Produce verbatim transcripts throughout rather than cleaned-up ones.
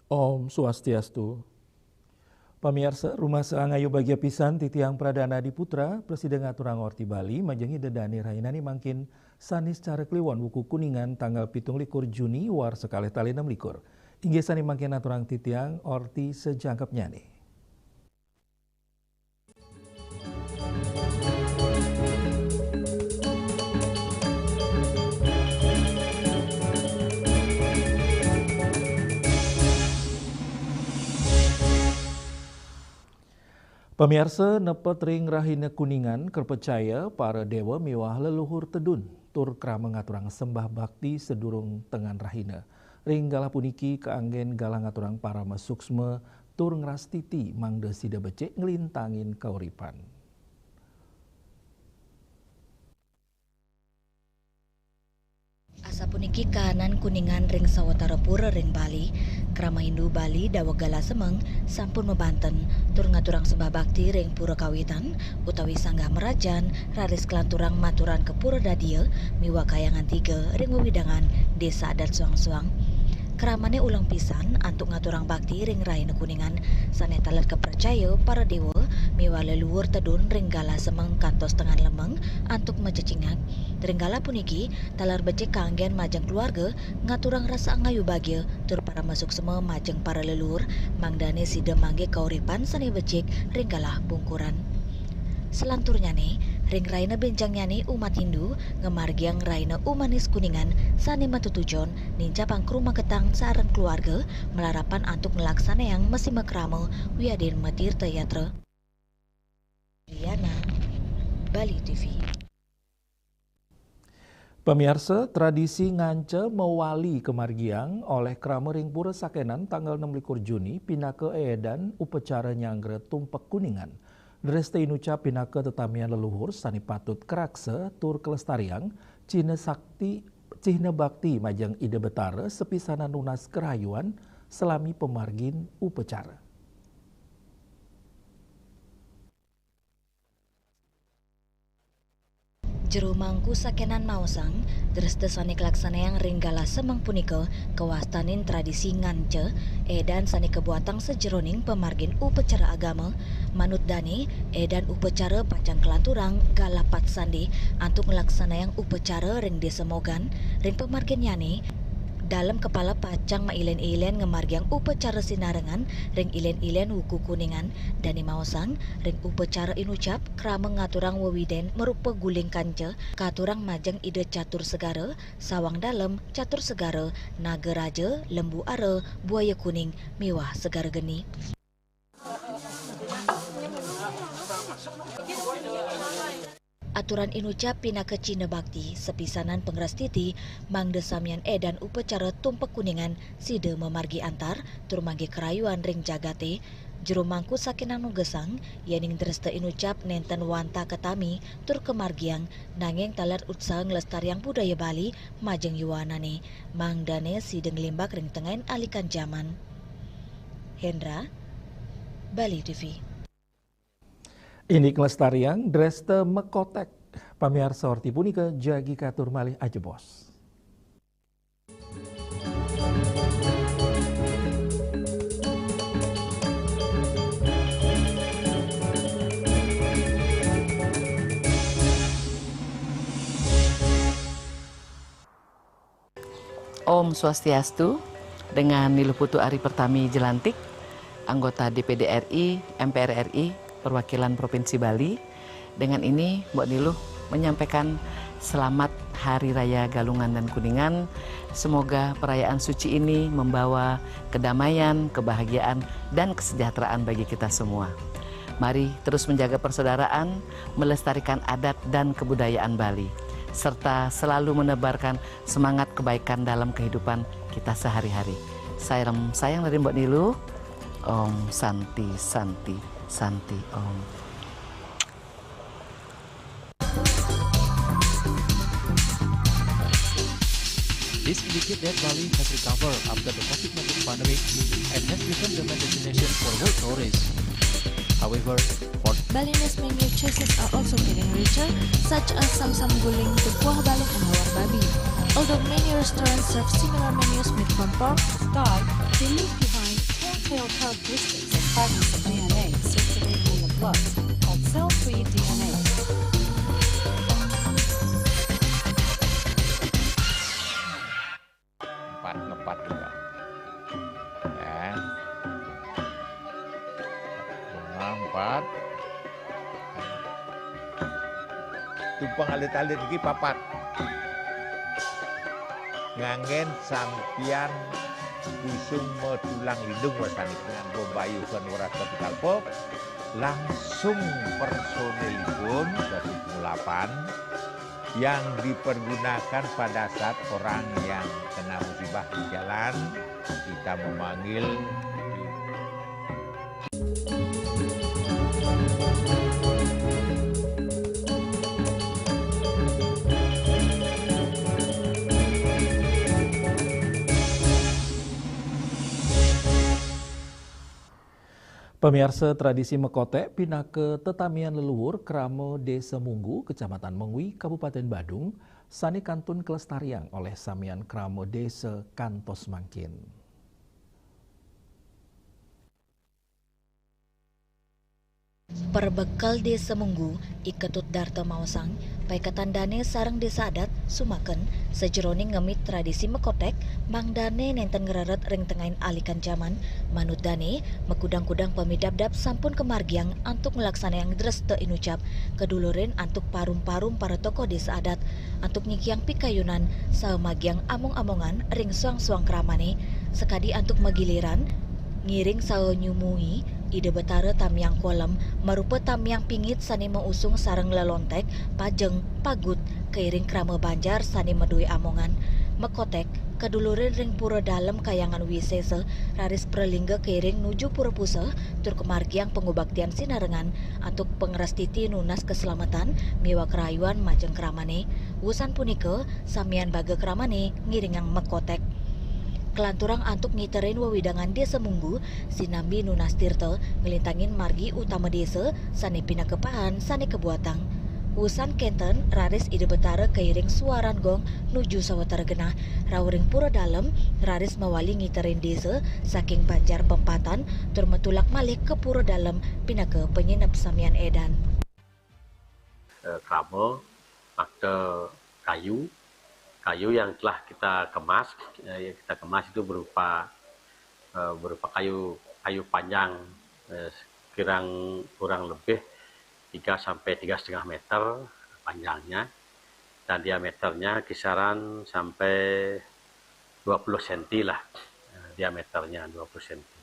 Om Swastiastu. Pamiarsa, rumasa ngayu bagia pisan titiang Pradana Diputra, prasida ngaturang orti Bali, majeng Ida Dane rahinane mangkin Sanis cara Kliwon wuku Kuningan tanggal pitung likur Juni warsa kalih tali enam likur. Inggih sane mangkin aturang titiang orti sajangkepnyane. Pamiarsa, nepet ring Rahina Kuningan, kapracaya para dewa miwah leluhur tedun tur krama ngaturang sembah bakti sadurung tengan rahina. Ring galah puniki kaanggen galah ngaturang parama suksma tur ngrastiti mangda sida becik nglintangin kauripan. Asapuniki kahanan Kuningan ring sawatara pura ring Bali. Krama Hindu Bali daweg galah semeng sampun mabanten tur ngaturang sembah bakti ring pura kawitan utawi sanggah merajan, raris kalanturang maturan ka pura dadia miwah kahyangan tiga ring wewidangan desa adat suang-suang. Kramane uleng pisan antuk ngaturang bakti ring Rahina Kuningan sane taler kapracaya para dewa miwah leluhur tedun ring galah semeng kantos tengan lemeng antuk macecingak. Ring galah puniki, taler becik kaanggen majeng keluarga ngaturang rasa angayu bagia tur parama suksma majeng para leluhur, mangdane sida manggih kauripan sane becik ring galah pungkuran. Salanturnyane, ring rahina benjangnyané umat Hindu ngamargiang rahina Umanis Kuningan sané matutujon nincapang karumaketan sareng keluarga malarapan antuk nglaksanayang masima krama wiadin matirta yatra. Riana, Bali T V. Pamiarsa, tradisi nganca mawali kamargiang olih krama ring Pura Sakenan tanggal enam likur Juni pinaka eedan upacara nyanggra tumpek kuningan. Dresta inucap pinaka tetamian leluhur sane patut karaksa tur kalestariang, cihna sakti, cihna bakti majeng Ida Betara sapisanan nunas karahayuan salami pamargin upacara. Jero Mangku Sakenan maosang, dresta sane kalaksanayang ring galah semeng punika kawastanin tradisi nganca, eedan sane kabuatang sajeroning pamargin upacara agama. Manut dane, eedan upacara pacang kalanturang galah pat sande antuk nglaksanayang upacara ring Desa Mogan, ring pamarginnyane, Dalem Kepala pacang mailen-ilen ngamargiang upacara sinarengan ring ilen-ilen wuku kuningan. Dane maosang, ring upacara inucap, krama ngaturang wewiden marupa guling kanca, katurang majeng Ida Catur Segara, Sawang Dalem, Catur Segara, Naga Raja, Lembu Ara, Buaya Kuning, miwah Segara Geni. Aturan inucap pinaka cihna bakti, sapisanan pangrastiti, mangda samian eedan upacara tumpek kuningan sida mamargi antar tur manggih karayuan ring jagate. Jero Mangku Sakenan nugesang, yening dresta inucap nenten wantah katami tur kamargiang, nanging taler utsaha nglestariang budaya Bali majeng yuanane, mangdane sida nglimbak ring tengahin alikan jaman. Hendra, Bali T V. Indik nglestariang dresta makotek. Pamiarsa, orti punika jagi katur malih ajebos. Om Swastiastu, dengan Niluh Putu Ari Pertami Jelantik, anggota D P D R I, M P R R I, perwakilan Provinsi Bali. Dengan ini, Mbok Niluh menyampaikan selamat Hari Raya Galungan dan Kuningan. Semoga perayaan suci ini membawa kedamaian, kebahagiaan, dan kesejahteraan bagi kita semua. Mari terus menjaga persaudaraan, melestarikan adat dan kebudayaan Bali, serta selalu menebarkan semangat kebaikan dalam kehidupan kita sehari-hari. Salam sayang dari Mbok Niluh. Om Santi, Santi, Santi Om. This indicates that Bali has recovered after the COVID nineteen pandemic and has become the main destination for world tourists. However, for Balinese menu choices are also getting richer, such as samsam guling, kuah balung, and lawar babi. Although many restaurants serve similar menus made from pork, Thai, they leave behind Telltale characteristics of fragments of D N A circulating in the blood called cell-free D N A. Empat, ngepat juga. Ya. Bunga empat. Tumpang alit-alit iki papat. Nganggen sampiyan usung metulang lindung wasanipun nganggo mbayuhan werat kapital pop, langsung personilipun dari pengulapan yang dipergunakan pada saat orang yang kena musibah di jalan, kita memanggil. Pamiarsa, tradisi mekotek pinaka tetamian leluhur krama Desa Munggu, Kecamatan Mengwi, Kabupaten Badung, sane kantun kelestariang oleh samian krama desa kantos mangkin. Perbekel Desa Munggu, I Ketut Darta maosang, paiketan dane sareng desa adat sumaken sajeroning ngemit tradisi mekotek, mangdane nenten ngreret ring tengahing alikan jaman, manut dane, makudang-kudang pamidabdab sampun kamargiang antuk nglaksanayang dresta inucap kadulurin antuk parum-parum para tokoh desa adat, antuk nyingkiang pikayunan saha magiang among-amongan ring suang-suang kramane, sakadi antuk magiliran ngiring saha nyumuhi Ida Betara tamiang kolem marupa tamiang pingit sane mausung sareng lelontek, pajeng, pagut, kairing krama banjar sane madue amongan. Mekotek, kadulurin ring pura dalem Kayangan Wisesa, raris pralingga kairing nuju pura puseh, tur kamargiang pangubaktian sinarengan antuk pangrastiti nunas kaslametan miwah karayuan majeng kramane. Wusan punika, samian baga kramane ngiringang mekotek. Kalanturang antuk ngiterin wewidangan Desa Munggu, sinambi nunas tirta nglintangin margi utama desa sane pinaka pahan sane kabuatang. Wusan kenten, raris Ida Betara kairing suaran gong nuju sawetara genah, rauh ring pura dalem, raris mawali ngiterin desa saking banjar pempatan tur matulak malih ka pura dalem pinaka panyineb samian edan. Eh, krama, faktor kayu, kayu yang telah kita kemas, eh, yang kita kemas itu berupa eh, berupa kayu kayu panjang, eh, kirang kurang lebih tiga sampai tiga setengah meter panjangnya, dan diameternya kisaran sampai dua puluh senti lah, eh, diameternya dua puluh senti.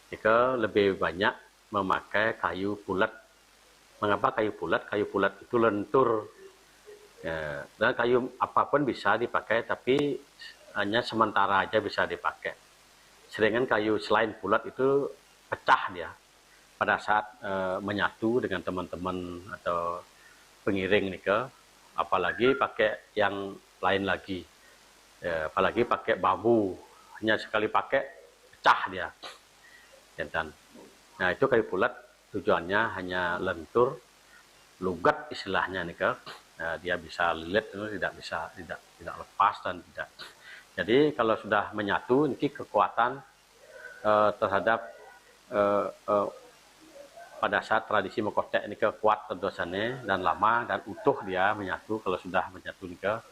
Jika lebih banyak memakai kayu pulat. Mengapa kayu pulat? Kayu pulat itu lentur. Ya, dan kayu apapun bisa dipakai, tapi hanya sementara aja bisa dipakai. Seringan kayu selain pulat itu pecah dia pada saat eh, menyatu dengan teman-teman atau pengiring nika, apalagi pakai yang lain lagi. Ya, apalagi pakai bambu, hanya sekali pakai pecah dia. Jantan. Nah, itu kayu pulat tujuannya hanya lentur, lugat istilahnya nika. Nah, dia bisa lilit itu tidak bisa tidak tidak lepas dan tidak. Jadi kalau sudah menyatu niki kekuatan eh, terhadap eh, eh, pada saat tradisi mekotek nika kuat tedosane dan lama dan utuh dia menyatu kalau sudah menyatu nika.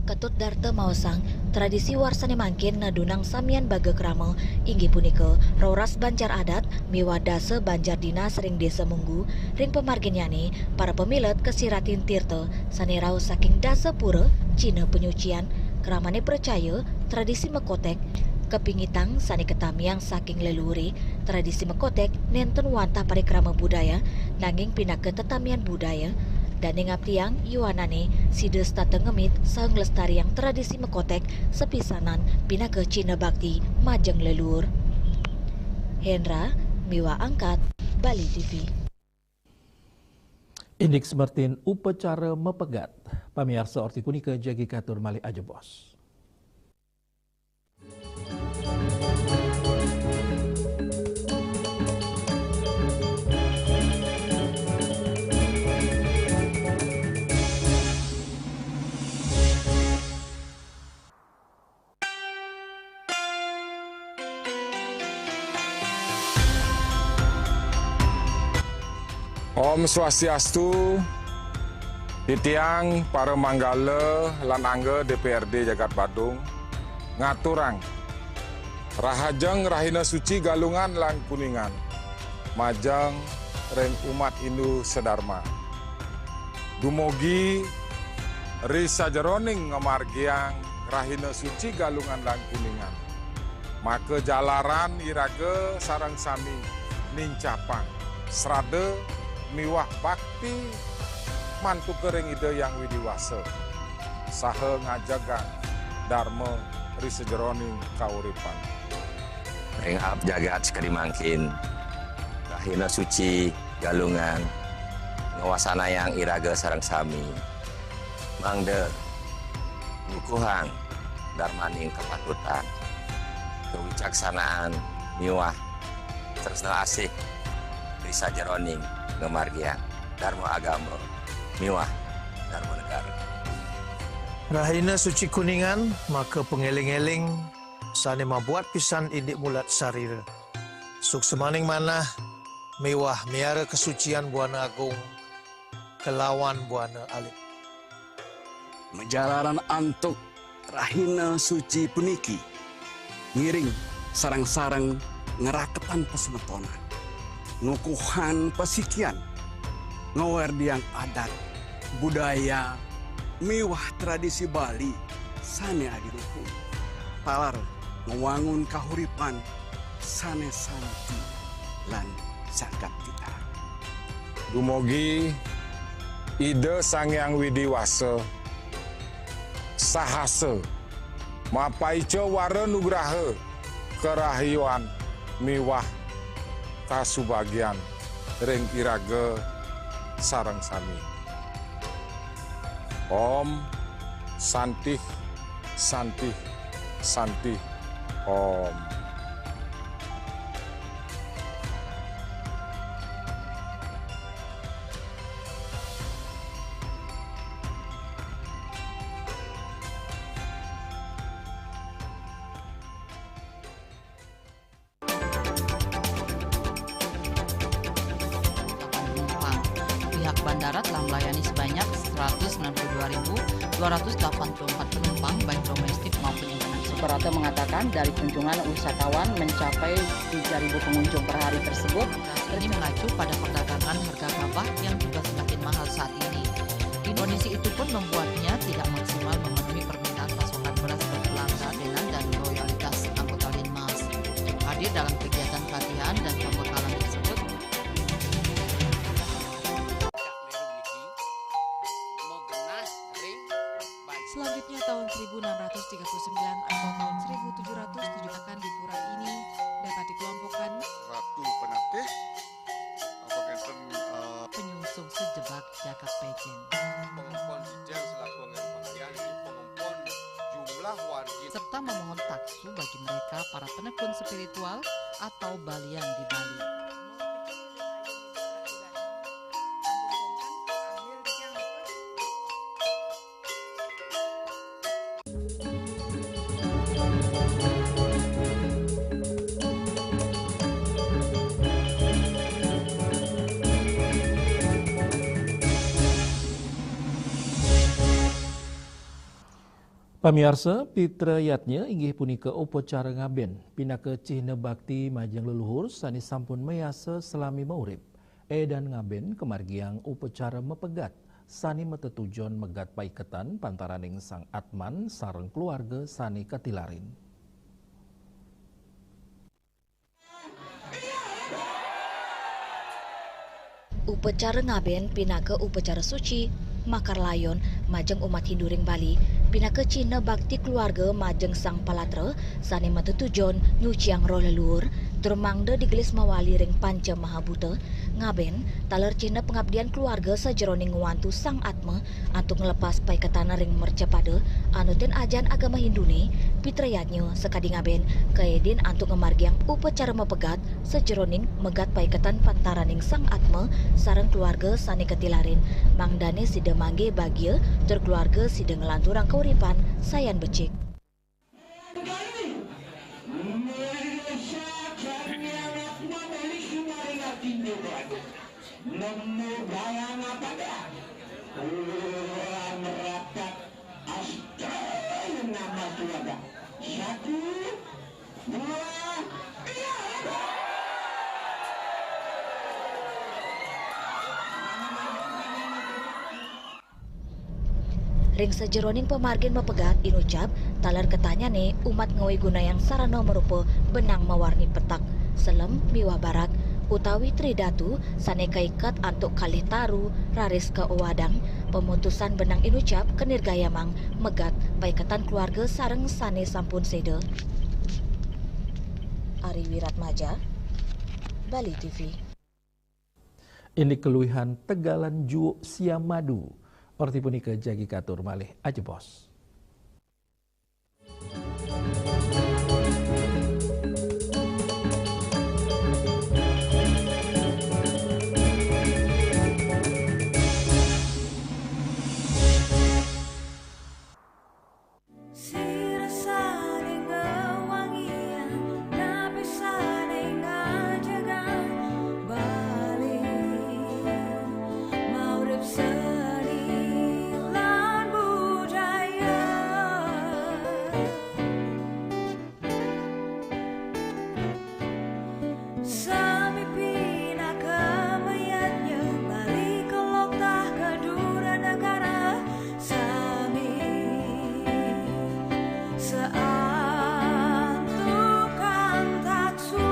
Ketut Darta maosang, tradisi warsane mangkin nadunang samian baga krama, inggih punika roras banjar adat miwah dasa banjar dinas ring Desa Munggu. Ring pamarginyane, para pamilet kasiratin tirta sane rauh saking dasa pura, cina panyucian. Kramane pracaya, tradisi mekotek kapingitang sane katamiang saking leluhure. Tradisi mekotek nenten wantah parikrama budaya, nanging pinaka tetamian budaya. Dane ngabdiang yuanane sida setata ngemit saha nglestariang tradisi mekotek sapisanan pinaka cihna bakti majeng leluhur. Hendra miwah Angkat, Bali T V. Indik semertin upacara mepegat. Pamiarsa, orti punika jagi katur malih ajebos. Om Swastiastu, titiang para manggala lan angga D P R D Jagat Badung, ngaturang rahajeng rahina suci Galungan lan Kuningan, majeng ring umat Hindu sedharma. Dumugi ri sajeroning ngamargiang rahina suci Galungan lan Kuningan, maka jalaran iraga sareng sami nincapang srada miwah bakti mantuka ring Ida Hyang Widi Wasa, saha ngajegang darma ri sajeroning kauripan. Ring aab jagat sakadi mangkin, rahina suci Galungan ngwastanayang iraga sareng sami, mangda ngukuhang darmaning kapatutan, kawicaksanaan miwah tresna asih ri sajeroning ngamargiang darma agama miwah darma negara. Rahina suci Kuningan, maka pangeling-eling sane mabuat pisan indik mulat sarira. Suksmaning manah miwah miara kasucian buana agung kalawan buana alit. Majalaran antuk rahina suci puniki, ngiring sareng-sareng ngraketang pasemetonan, ngukuhang pasikian, ngawerdiang adat, budaya, miwah tradisi Bali sane adiluhur, taler ngwangun kahuripan sane santi lan sagat titah. Dumugi Ida Sang Hyang Widi Wasa sahasa mapaica wara nugraha karahayuan miwah kasubagian ring iraga sareng sami. Om Santih, Santih, Santih, Om. Penumpang. Pihak bandara telah melayani sebanyak seratus sembilan puluh dua ribu dua ratus delapan puluh empat penumpang, baik domestik maupun internasional. Suprapto mengatakan, dari kunjungan wisatawan mencapai tiga ribu pengunjung per hari tersebut, ini mengacu pada perdagangan harga gabah yang juga semakin mahal saat ini. Kondisi itu pun membuatnya tidak maksimal memenuhi permintaan pasokan beras berkelanjutan dan loyalitas anggota Linmas. Hadir dalam kegiatan pelatihan dan pembekalan tersebut, Selanjutnya, tahun seribu enam ratus tiga puluh sembilan atau tahun seribu tujuh ratus tujuh akan di pura ini dapat dikelompokkan Ratu Penatih, apa ngenten, eh, penyungsung sejebag jagat pejen. Pengempon Jijang selaku anggen pangayah, pengempon jumlah wargi. Serta memohon taksu bagi mereka para penekun spiritual atau balian di Bali. Pamiarsa, Pitra Yadnya inggih punika upacara ngaben pinaka cihna bakti majeng leluhur sane sampun mayasa salami maurip. Edan ngaben kamargiang upacara mapegat sane matetujon megat paiketan pantaraning Sang Atman sareng keluarga sane katilarin. Upacara ngaben pinaka upacara suci, makar layon, majeng umat Hindu ring Bali, pinaka cihna bakti keluarga majeng Sang Palatra sane matetujon nyuciang roh leluhur, tur mangda digelis mawali ring panca mahabhuta. Ngaben taler cihna pangabdian keluarga sajeroning ngwantu Sang Atma antuk nglepas paiketan ring mercapada anutin ajaran agama Hindune. Pitra Yadnya sakadi ngaben kaedin antuk ngamargiang upacara mapegat sajeroning megat paiketan pantaraning Sang Atma sareng keluarga sane katilarin, mangdane sida manggihin bagia tur keluarga sida nglanturang kauripan sayan becik. Nemu gayang apa dah? Ulah merapat. Astaga, nama keluarga. Satu, dua, tiga. Ring sajeroning pamargin mapegat inucap, taler ketahnyane umat ngawiguna sarana marupa benang mawarni petak, selem miwah barak, utawi tridatu sane kaiket antuk kalih taru raris kaowadang, pamutusan benang inucap kanirgayamang megat paiketan keluarga sareng sane sampun seda. Ari Wiratmaja, Bali T V. Indik kaluihan tegalan juuk siam madu. Orti punika jagi katur malih ajebos. Sira saling ngewangian, napi saling ngajegang Bali, maurip seni lan budaya. Sami pinaka mayadnya, Bali kelok tah ka dura negara. Sami saantukan taksu.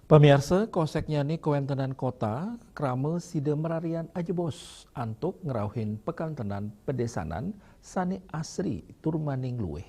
Pamiarsa, koseknyane kawentenan kota, krama sida mararian ajebos antuk ngrauhin pakantenan padesanan sane asri tur maning luih.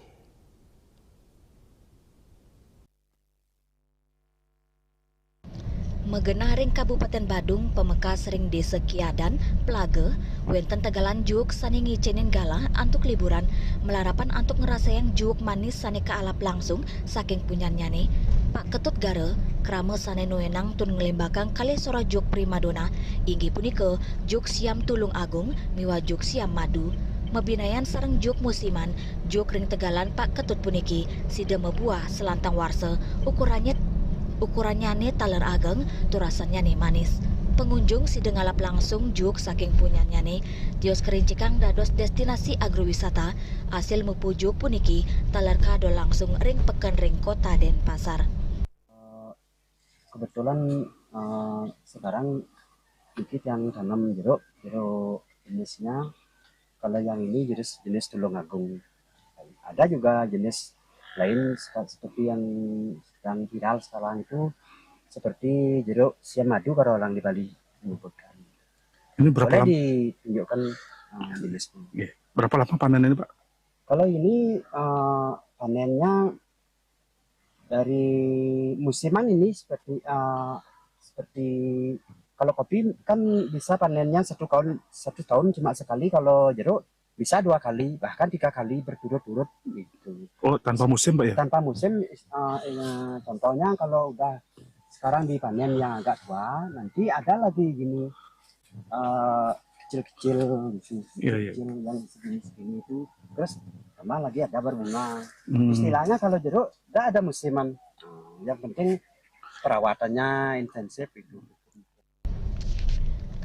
Magenah ring Kabupaten Badung, pamekas ring Desa Kiadan, Plaga, wenten tegalan juuk sane ngicenin galah antuk liburan, malarapan antuk ngrasayang juuk manis sane kaalap langsung saking punyannyane. Pak Ketut Gara, krama sane nuenang tur nglembakang kalih soroh juuk primadona, inggih punika juuk siam tulung agung miwah juuk siam madu. Mabinayan sareng juuk musiman, juuk ring tegalan Pak Ketut puniki sida mabuah salantang warsa, ukurannya, ukurannyane taler ageng, tur rasannyane manis. Pangunjung sida ngalap langsung juuk saking punyannyane, tios karincikang dados destinasi agrowisata, asil mupu juuk puniki taler kadol langsung ring peken ring Kota Denpasar. Kebetulan eh, sekarang dikit yang tanam jeruk, jeruk jenisnya. Kalau yang ini jenis jenis tulung agung. Ada juga jenis lain seperti yang sedang viral sekarang itu seperti jeruk siam madu kalau orang di Bali menyebutkan. Ini berapa Boleh lama? Ditunjukkan uh, jenisnya. Berapa lama panen ini, Pak? Kalau ini uh, panennya dari musiman ini seperti uh, seperti kalau kopi kan bisa panennya satu tahun satu tahun cuma sekali, kalau jeruk bisa dua kali bahkan tiga kali berturut-turut gitu. Oh, tanpa musim, Pak, ya? Tanpa musim. Uh, ya, contohnya kalau udah sekarang dipanen yang agak tua, nanti ada lagi gini uh, kecil-kecil gitu, iya, iya. Kecil yang segini-segini itu, terus tambah lagi ada berbunga. Hmm. Istilahnya kalau jeruk nggak ada musiman, yang penting perawatannya intensif itu.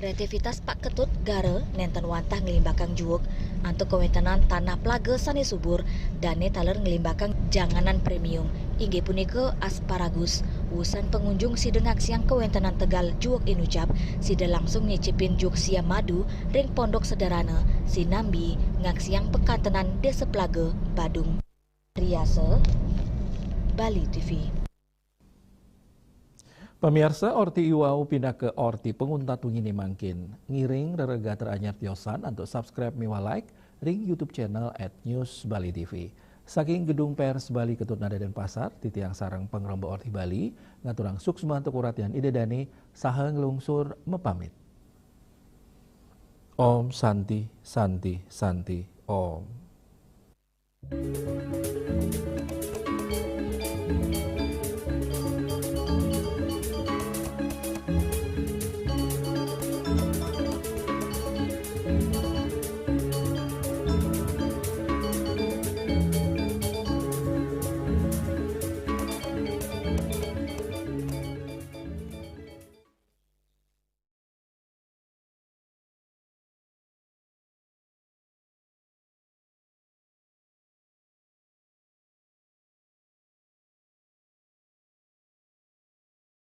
Kreativitas Pak Ketut Gare nenten wantah nglimbakang juuk antuk kawéntenan tanah plaga sané subur, dané taler nglimbakang janganan premium, inggih punika asparagus. Wusan pangunjung sida ngaksiang kawéntenan tegal juuk inucap, sida langsung nyicipin juuk siam madu ring pondok sederhana, sinambi ngaksiang pakantenan Désa Plaga, Badung. Riasa, Bali T V. Pamiarsa, orti iwau pinaka orti panguntat wenginé mangkin. Ngiring rereh gatra anyar tiosan antuk subscribe miwah like ring YouTube channel at News Bali T V. Saking Gedung Pers Bali Ketut Nada Denpasar, titiang sareng pangrembak Orti Bali ngaturang suksma antuk uratian Ida Dané saha nglungsur mapamit. Om Santi, Santi, Santi, Om.